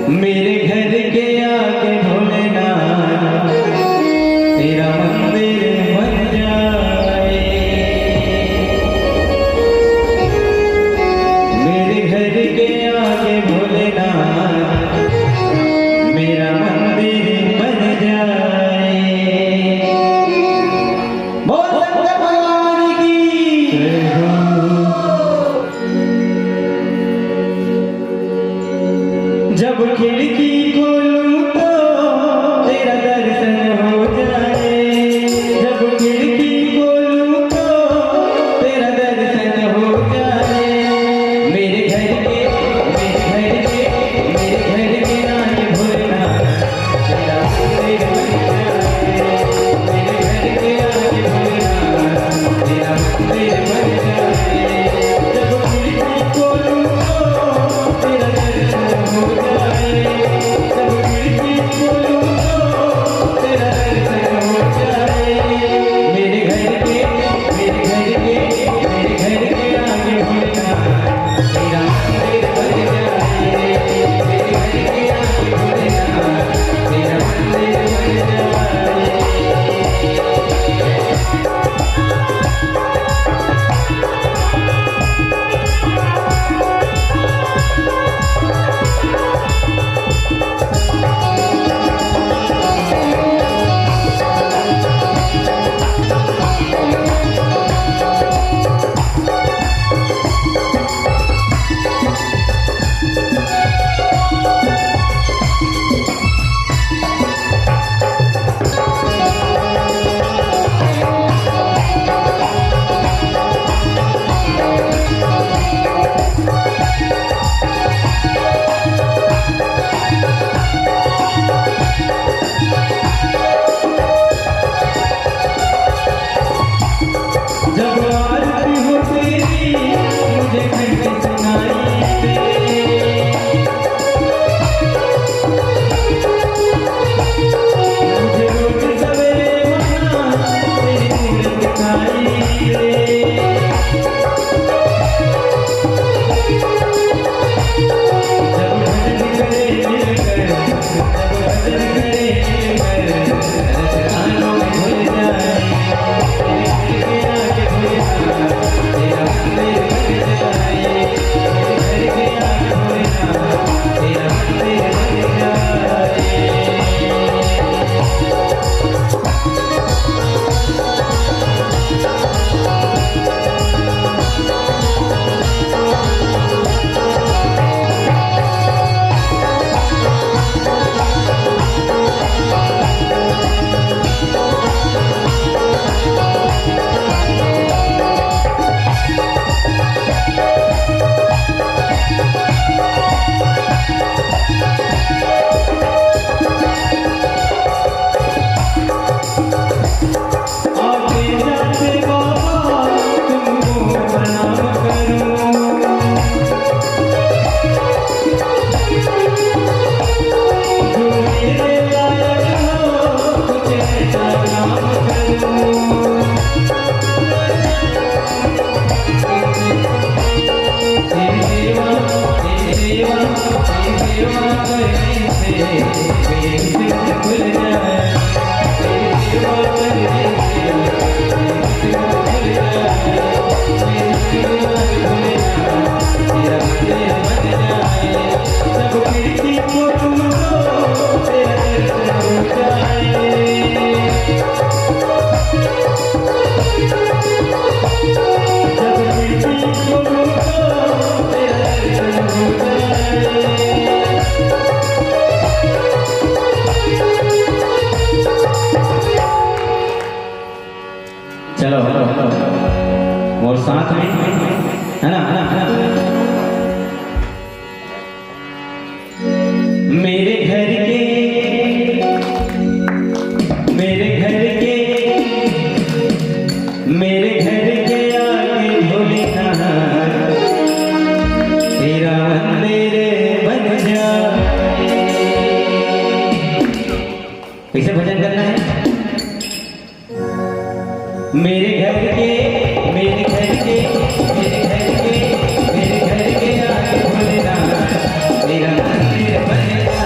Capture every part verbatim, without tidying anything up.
मेरे घर के आगे भोलेनाथ, तेरा मंदिर बन जाए। मेरे घर के आगे भोलेनाथ, मेरा मंदिर बन जाए। बोल शंकर भगवान की। जब खिड़की खोलूं तो तेरा दर्शन हो जाए। जब खिड़की खोलूं तो तेरा दर्शन हो जाए। मेरे घर के, मेरे घर के, मेरे घर के आगे भोलेनाथ, तेरा मंदिर बन जाए। मेरे घर के आगे भोलेनाथ, तेरा मंदिर बन जाए। जब खिड़की खोलूं तो तेरा दर्शन हो जाए। जब खिड़की खोलूं तो तेरा दर्शन हो जाए। मेरे घर के, मेरे घर के, मेरे घर के आगे भोलेनाथ, तेरा मंदिर बन जाए। मेरे घर के आगे भोलेनाथ, तेरा मंदिर बन जाए। जब आरती हो तेरी, मुझे घंटी सुनाई दे। मुझे रोज सवेरे वहाँ तेरी मूरत दिखाई दे। जब भजन करे मिलकर, जब भजन करे मिलकर, रस कानों में घुल जाए। चलो, और साथ में, है ना, है ना, है ना? मेरे घर के, मेरे घर के, मेरे घर के आगे भोलेनाथ, तेरा मंदिर बन जाए। कैसे भजन करना है? मेरे घर के, मेरे घर के, मेरे घर के, मेरे घर के आगे भोलेनाथ, तेरा मंदिर बन जाए।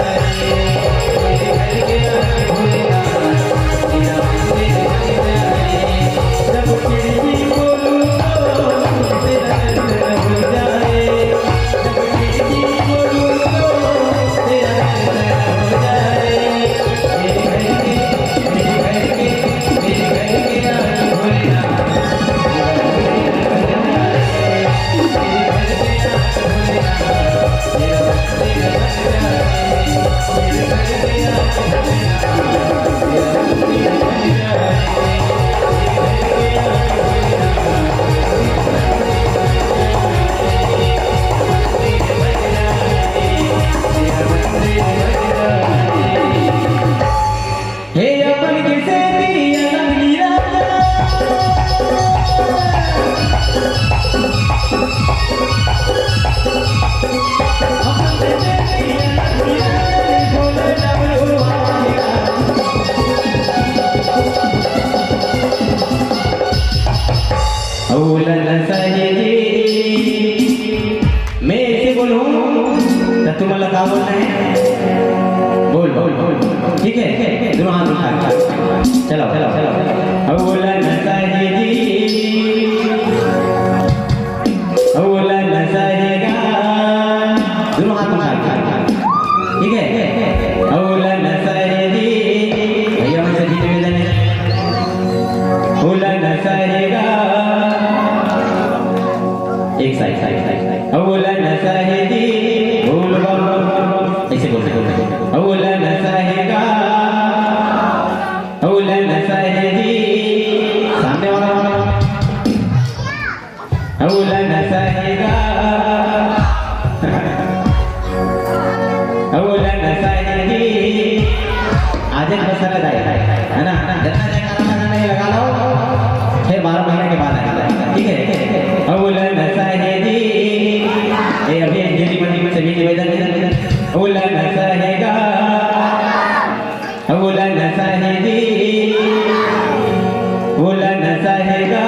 तुम लोग का बोलना है? बोल, बोल, बोल, बोल। ठीक है, दोनों हाथ उठा के। चलो, चलो, चलो। अवलन सहेली, अवलन सहेगा। दोनों हाथ उठा के। ठीक है, अवलन सहेली। भैया, हमसे भी निवेदन है। अवलन सहेगा। एक साइड, साइड, साइड, साइड। अवलन सहेली, बोल बम। ऐसे बोलते, बोलते। अवलन सहेगा, अवलन सहेली। सामने वाला, वाला, वाला। अवलन सहेगा, अवलन सहेली। आज एक मसाला जाए, है ना? जितना जयकारा लगाना है, लगा लो। फिर बारह महीने के बाद आएगा, ठीक है? अवलन सहेली। ये अभी दिल्ली मंडी से भी निवेदन है। अवलन सहेगा, अवलन सहेली, अवलन सहेगा।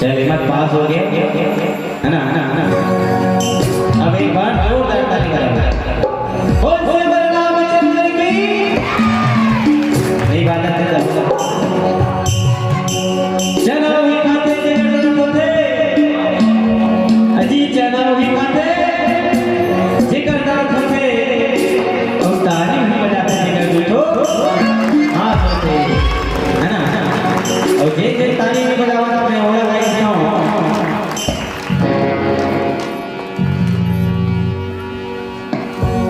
चलिए, मत पास हो गए, है ना, है ना, है ना? अब एक बार जोरदार ताली बजाओ। बोल, बोल, बोल, रामचंद्र की। नहीं बात है, तो चना भी खाते, जेकर दर्द होते। अजी, चना भी खाते, जेकर दर्द होते। और ताली भी बजाते, जेकर दू ठो हाथ होते। है ना, है ना? और जे, जे ताली नहीं बजावा, मैं ओला गाई देता हूँ।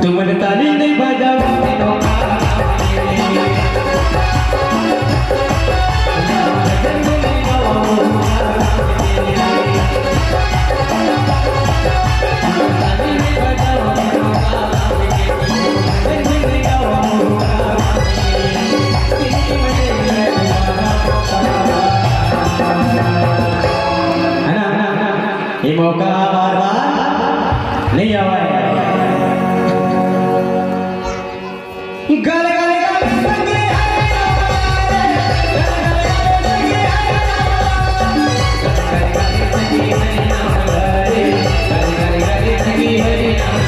तुमन ताली नहीं बजावा, है ना, है ना, है ना? ये मौका बार बार नहीं आवा है। गल गल गल संगी हरे राम, गल गल गल संगी हरे राम, गल गल गल संगी हरे राम, गल गल गल संगी हरे राम।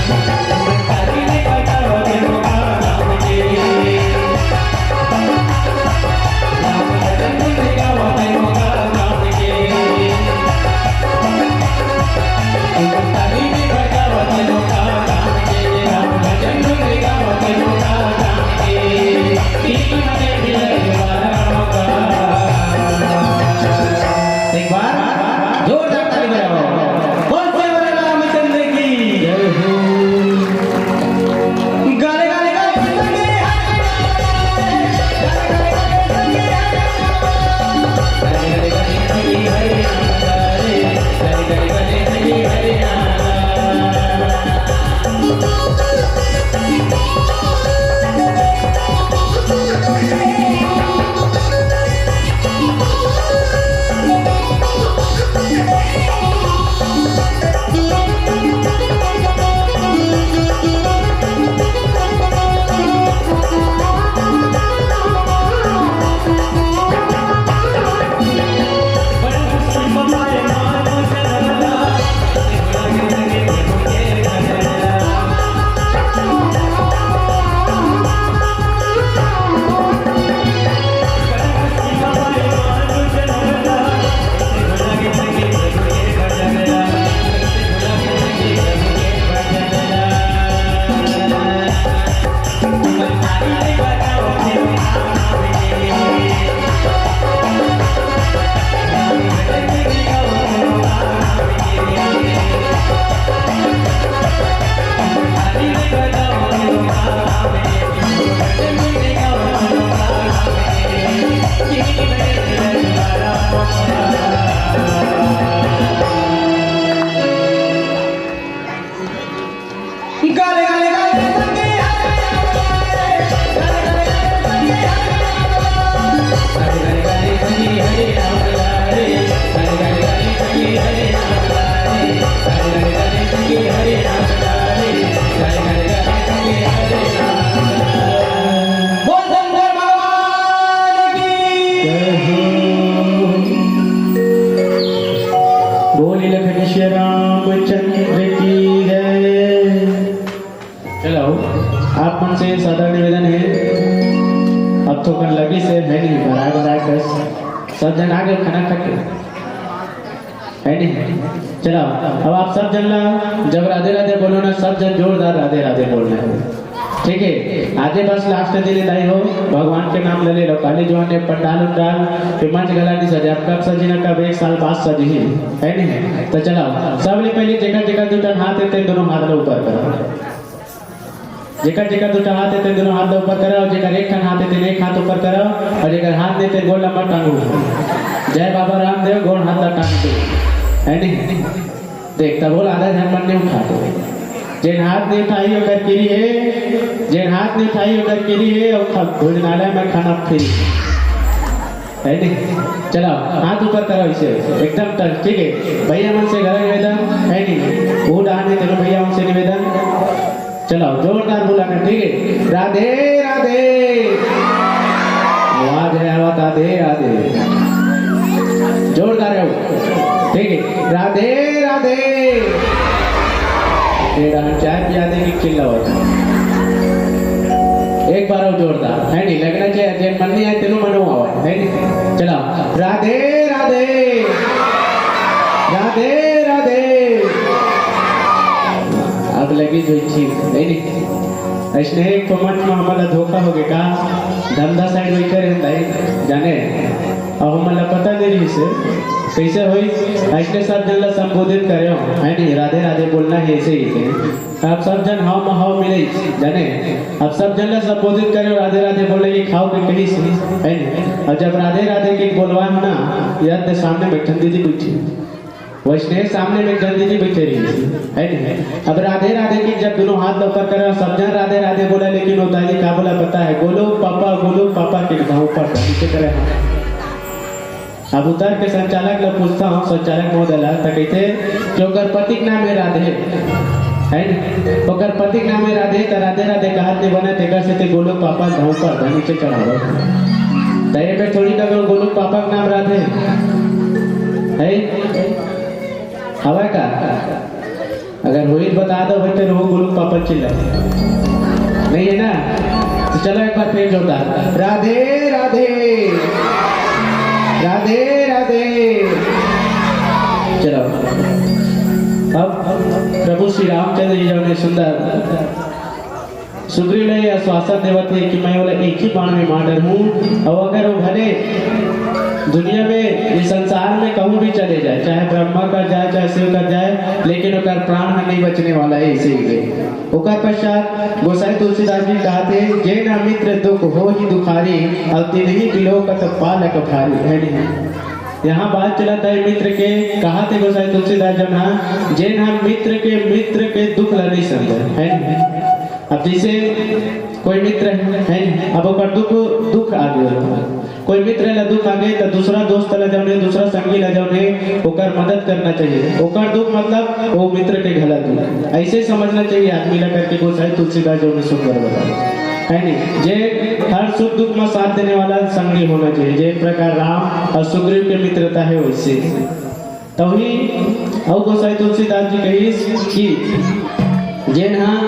अभी से है नहीं, भरा भरा कस। सब जन आ गए खाना खा के, है नहीं? चलो, अब आप सब जन ला जब राधे राधे बोलो ना, सब जन जोरदार राधे राधे बोलना है। ठीक है, आजे बस लास्ट दिन दाई हो, भगवान के नाम ले ले लो। काली जो ने पंडाल उंडाल के मंच गला नहीं सजे, अब कब सजी ना, कब एक साल बाद सजी है, है नहीं? तो चलो, सबले पहले जेकर जेकर दू ठन हाथ है, ते दोनों हाथ ला ऊपर करो। जेकर जेकर दू ठन हाथ है, ते दोनों हाथ ला ऊपर करो, और जेकर एक ठन हाथ है, ते एक हाथ ऊपर करो, और जेकर हाथ नहीं, ते गोड़ ला मत टांगो। जय बाबा रामदेव, गोड़ हाथ ला टांग दो, है नहीं? देख, तब बोल, आधा झन मन नहीं उठाते। जेन हाथ नहीं उठाई, ओकर किरी है, जेन हाथ नहीं उठाई, ओकर किरी है, और खा-, भोजनालय में खाना फ्री। है नहीं? चलो, हाथ ऊपर करो इसे, एकदम टच, ठीक है? भैया मन से घर निवेदन, है नहीं? वो डाहन है, चलो भैया मन से निवेदन। चलो, जोरदार बोला ना, ठीक है? राधे राधे। आवाज है, आवाज, राधे राधे। जोरदार है वो, ठीक है? राधे राधे। ये डाहन चाय पिया दे कि चिल्लावत। एक बार और जोरदार, है नहीं? लगना चाहिए, जेन मन नहीं आए, तेनों मनो आवे, है नहीं? चलो, राधे राधे, राधे राधे। अब लगी जो चीज, है नहीं? ऐसने एक तो मंच में हमारा धोखा हो गया का, धंधा साइड में करे रहता है, जाने, अब हमारा पता नहीं रही से, कैसे होई? ऐसने सब जन ला संबोधित करे हो, है नहीं? राधे राधे बोलना है ऐसे ही के। आप सब जन हाव में हाव मिले, जाने, आप सब जन ला संबोधित करे, राधे राधे बोले कि खाओ के कहीं से, है नहीं? और जब राधे राधे के बोलवा हो ना, याद दे सामने बैठन दीदी बैठी, वैसने सामने में जन दीदी बैठे रही, है नहीं? अब राधे राधे की जब दोनों हाथ ऊपर करे, सब जन राधे राधे बोला, लेकिन वो दादी का बोला पता है? गोलू पापा, गोलू पापा के गाँव पर नीचे करे। अब उतर के संचालक ला पूछता हूँ, संचालक महोदय ला, त कहते कि ओकर पति के नाम है राधे, है न? ओकर पति के नाम है राधे, त राधे राधे कहत नहीं बने, तेकर से ते गोलू पापा गाँव पर नीचे चढ़ावे। त ये पे थोड़ी कहो गोलू पापा के नाम राधे है, हवा का? अगर वही बता दो भाई, फिर वो गुरु पापा चिल्ला नहीं है ना। तो चलो एक बार फिर जोरदार, राधे राधे, राधे राधे। चलो, अब प्रभु श्री रामचंद्र जी जो ने सुंदर सुग्रीव ला ये आश्वासन देवत हे कि मैं ओला एक ही बाण में मार डरहूं, और अगर वो भले दुनिया में, ये संसार में कहूं भी चले जाए, चाहे ब्रह्मा कर जाए, चाहे शिव कर जाए, लेकिन ओकर प्राण ह नहीं बचने वाला है। इसीलिए ओकर पश्चात गोसाई तुलसीदास जी कहत हे, "जेन मित्र दुख होहि दुखारी, अउ तिनहि बिलोकत पालक भारी", है नहीं? यहाँ बात चलत हे मित्र के, कहत हे गोसाई तुलसीदास जन हा, जेन हा मित्र के, मित्र के दुख ला नहीं समझे, है नहीं? अब जैसे कोई मित्र है, है नहीं? अब ओकर दुख, दुख आ गए, कोई मित्र ला दुख आ गए, तो दूसरा दोस्त ला जौन है, दूसरा संगी ला जौन है, ओकर मदद करना चाहिए। ओकर दुख मतलब वो मित्र के घला दुख, ऐसे समझना चाहिए आदमी ला करके गोसाई तुलसीदास जौन है सुंदर बता, है नहीं? जे हर सुख दुख में साथ देने वाला संगी होना चाहिए, जे प्रकार राम और सुग्रीव के मित्रता है वैसे। तभी अउ गोसाई तुलसीदास जी कहिस कि जेन हा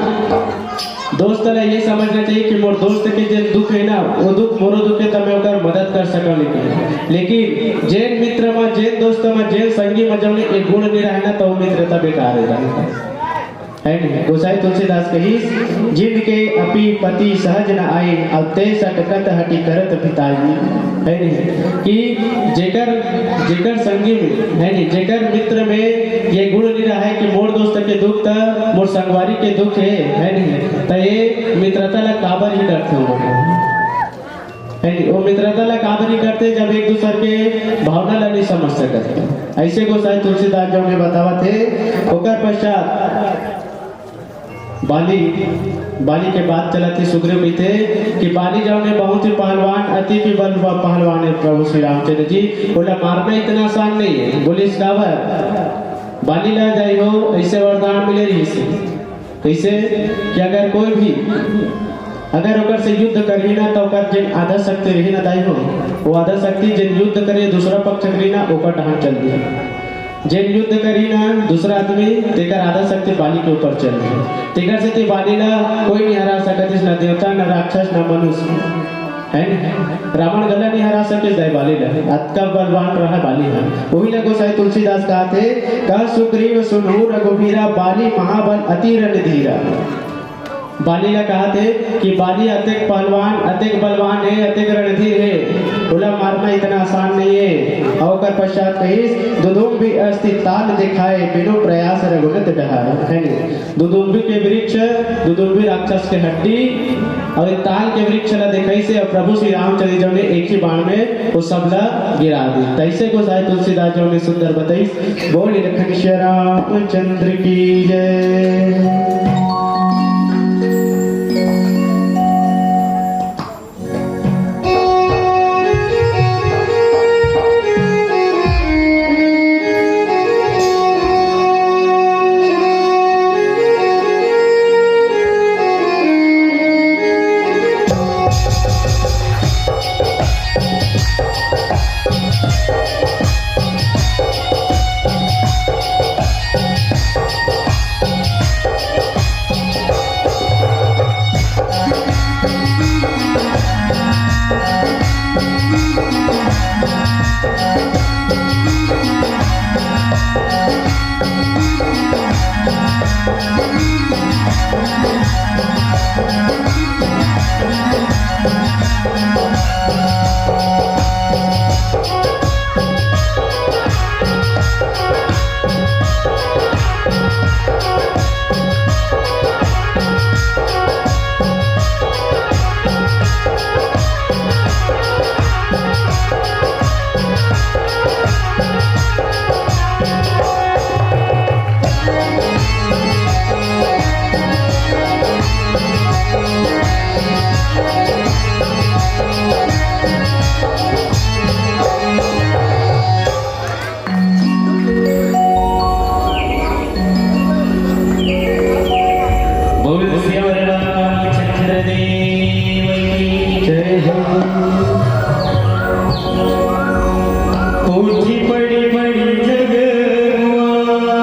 दोस्त ला ये समझना चाहिए कि मोर दोस्त के जेन दुख है ना, वो दुख मोरो दुख है, त मैं ओकर मदद कर सकल। लेकिन, लेकिन जेन मित्र मा, जेन दोस्त मा, जेन संगी मा जौन एक गुण नहीं रहे ना, तो वो मित्रता बेकार हो जाए। है नहीं? गोसाई तुलसीदास कहिस, "जिनके अपि पति सहज न आए, अब ते सटकत हटि करत पिताई।" है नहीं? कि जेकर, जेकर संगी में, है नहीं, जेकर मित्र में ये गुण नहीं रहा है कि मोर दोस्त के दुख त मोर संगवारी के दुख है, है नहीं? त ये मित्रता ला काबर ही करते हो? है नहीं? वो मित्रता ला काबर नहीं करते जब एक दूसर के भावना ला नहीं समझ सकत? ऐसे गोसाई तुलसीदास जौन है बतावत है, ओकर पश्चात बाली, बाली के बात चलत हे, सुग्रीव कहिथे कि बाली जौन हे बहुत ही पहलवान, अति भी बल पहलवान है प्रभु श्री रामचंद्र जी। ओला मारना इतना आसान नहीं है। बोलिस काबर? बाली ला जाई हो, ऐसे वरदान मिले रहिस हे। कैसे? कि अगर कोई भी, अगर ओकर से युद्ध करही ना, तो ओकर जेन आधा शक्ति रही ना दाई हो, वो आधा शक्ति जेन युद्ध करे दूसरा पक्ष के रही ना, ओकर डहान चल दिया। जेन युद्ध करी ना दूसरा आदमी, तेकर आधा शक्ति बाली के ऊपर चल गई। तेकर से ते बाली ला कोई नहीं हरा सकत, इस ना देवता, ना राक्षस, ना मनुष्य। है नी? रावण गला नहीं हरा सके दाई बाली ला, अतका बलवान रहा बाली ह। वही ला गोसाई तुलसीदास कहत हे, "कह सुग्रीव सुनहु रघुबीरा, बाली महाबल अति रणधीरा।" बाली ला कहत हे कि बाली अतेक पहलवान, अतेक बलवान हे, अतेक रणधीर हे, ओला मारना इतना आसान नहीं हे। अउ ओकर पश्चात कहिस, "दुदुम्बि अस्थि ताल देखाए, बिनु प्रयास रघुनत डहाए।" है नी? दुदुम्बी के वृक्ष, दुदुम्बी राक्षस के हड्डी अउ एक ताल के वृक्ष ला देखाइस हे प्रभु श्री रामचंद्र जी ने एक ही बाण में वो सब ला गिरा दी। तैसे गोसाई तुलसीदास जी ने सुंदर बताइस। बोल लखन श्री रामचंद्र की जय। बोल सियावर रामचंद्र देव की जय हो। ऊंची पड़ी बड़ी जगमुआ,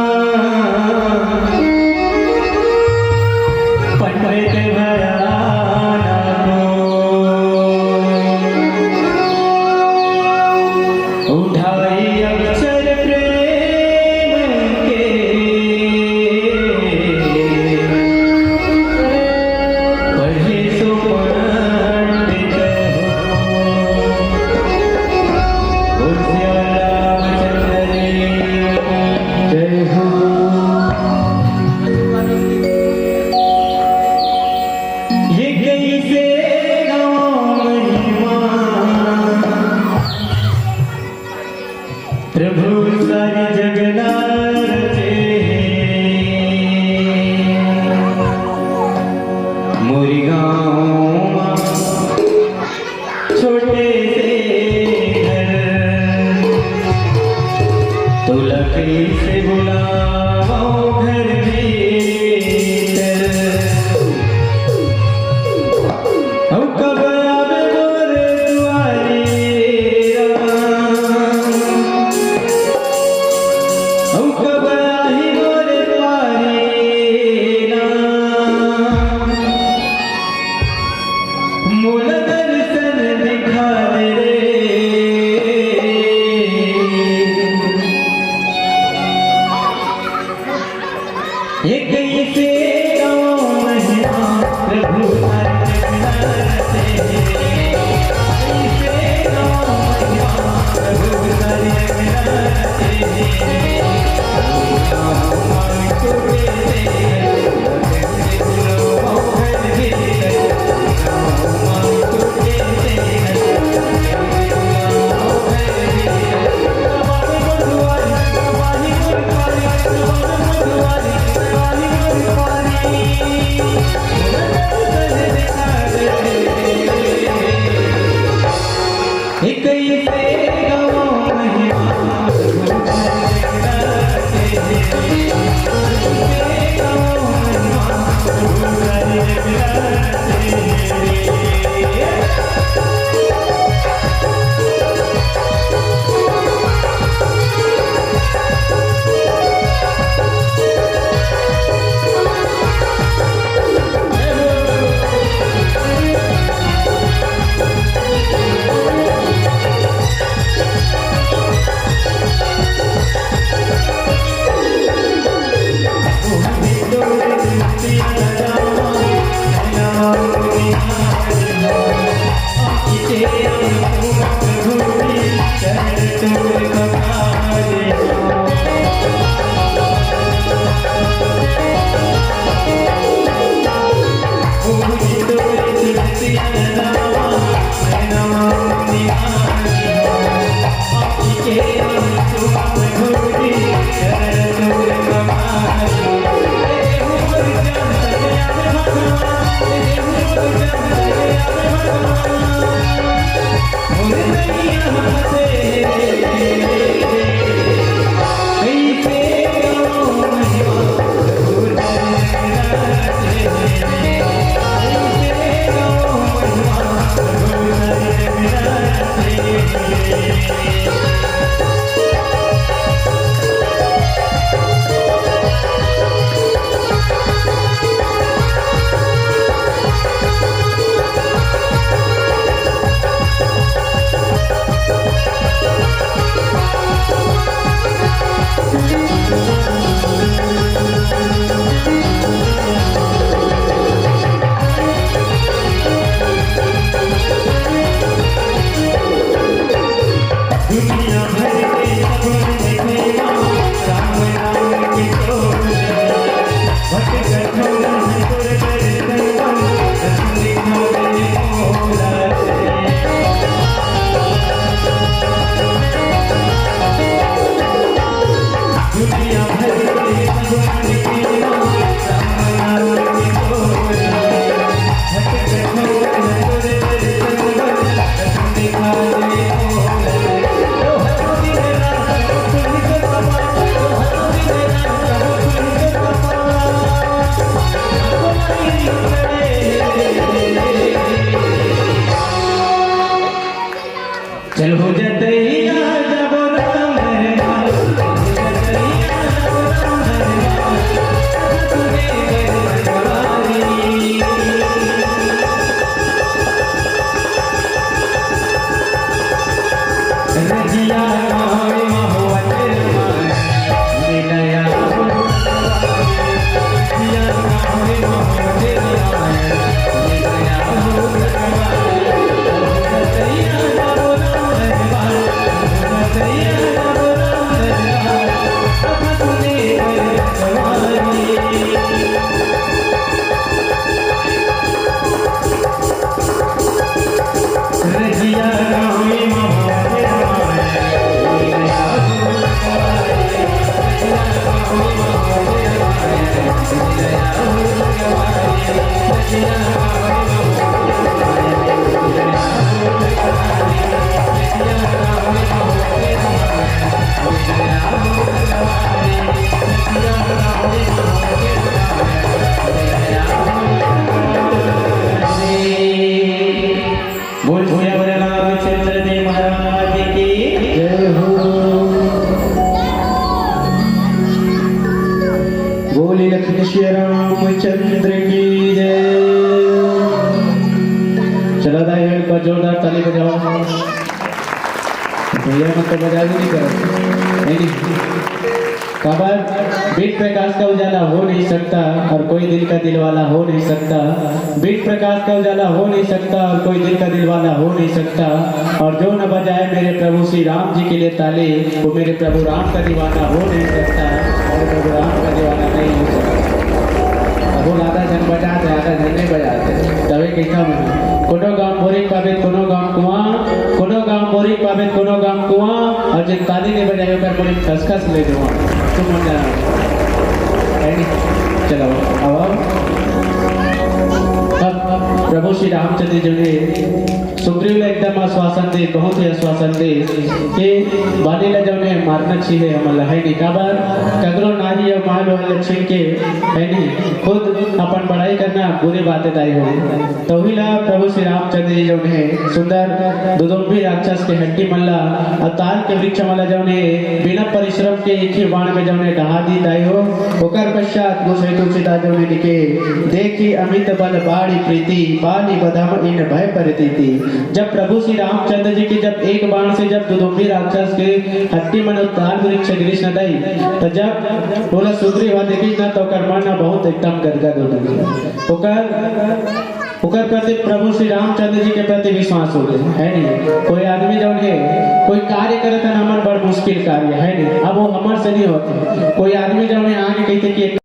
पंडित भया ना कोई। उठाई अक्षर प्रेम के, पढ़े सो पंडित हो। बोल सिया रामचंद्र देव की जय हो। ये कैसे गाँव महिमा, प्रभु सारी जगना रचे। मोरी गाँव मा छोटे से घर, तोला कैसे बुलावंव घर भीतर। अउ कब आबे मोर दुआरी राम, अउ कब आही मोर दुआरी राम। मोला दर्शन दिखा दे रे। ये कैसे गाँव महिमा प्रभु हर जगना रचे। कैसे गाँव महिमा प्रभु हर जगना रचे। हो जतैया जब राम दरबार, हो जतैया जब राम दरबार, तब तूने कर रखवारी। रजिया गावे महुआ तेरा माया, मिलया हो। बोल सियावर रामचंद्र जी महाराज की जय हो। बोली लक्ष्मी श्री रामचंद्र की जय। चला दाई, एक बार जोरदार ताली बजाओ। भैया मन तो बजा भी नहीं करो, नहीं, नहीं। काबर बिन प्रकाश का उजाला हो नहीं सकता और कोई दिल का दिलवाला हो नहीं सकता। बिन प्रकाश का उजाला हो नहीं सकता और कोई दिल का दिलवाला हो नहीं सकता। और जो न बजाए मेरे प्रभु श्री राम जी के लिए ताली, वो मेरे प्रभु राम का दीवाना हो नहीं सकता और प्रभु राम का दीवाना नहीं हो सकता। अब वो आधा झन बजाते, आधा झन नहीं बजाते। तबे कहता मैं, कोनो गाँव बोरिंग पाबे, कोनो गाँव कुआं, कोनो गाँव बोरिंग पाबे, कोनो गाँव कुआं, और जिन ताली नहीं बजाए, ओकर मुड़ी खसखस ले दुआ। तुम मन जाना। है नहीं? चलो, अब आओ। अब प्रभु श्री रामचंद्र जी ने सुग्रीव ला एकदम आश्वासन दे, बहुत ही आश्वासन दे कि बाली ला जौन हे मारना चाहिए हमन ला, है नहीं? काबर ककरो नारी या माल वाले छीन के, है नहीं, खुद अपन बड़ाई करना बुरी बात है, दाई हो। तो वही ला प्रभु श्री रामचंद्र जी जौन हे सुंदर दुदुम्बी राक्षस के हड्डी मन ला, अवतार के वृक्ष मन ला जौन हे बिना परिश्रम के एक ही बाण में जौन हे डहा दी, दाई हो। ओकर पश्चात गोसाई तुलसीदास जौन हे लिखे, देखी अमित बल बाढ़ी प्रीति, बाली बधम इन भय परतीति। जब प्रभु श्री रामचंद्र जी के जब एक बाण से जब दुदुम्बी राक्षस के हड्डी मन अवतार वृक्ष गिरिश न दाई, तो जब ओला सुग्रीव देखिस ना, तो ओकर मन ना बहुत एकदम गदगद हो गइस। ओकर, ओकर प्रति प्रभु श्री रामचंद्र जी के प्रति विश्वास हो गए, है नहीं? कोई आदमी जौन हे, कोई कार्य करत हे ना, हमन बड़ मुश्किल कार्य, है नहीं? अब वो हमर से नहीं होते। कोई आदमी जौन हे आगे कहते कि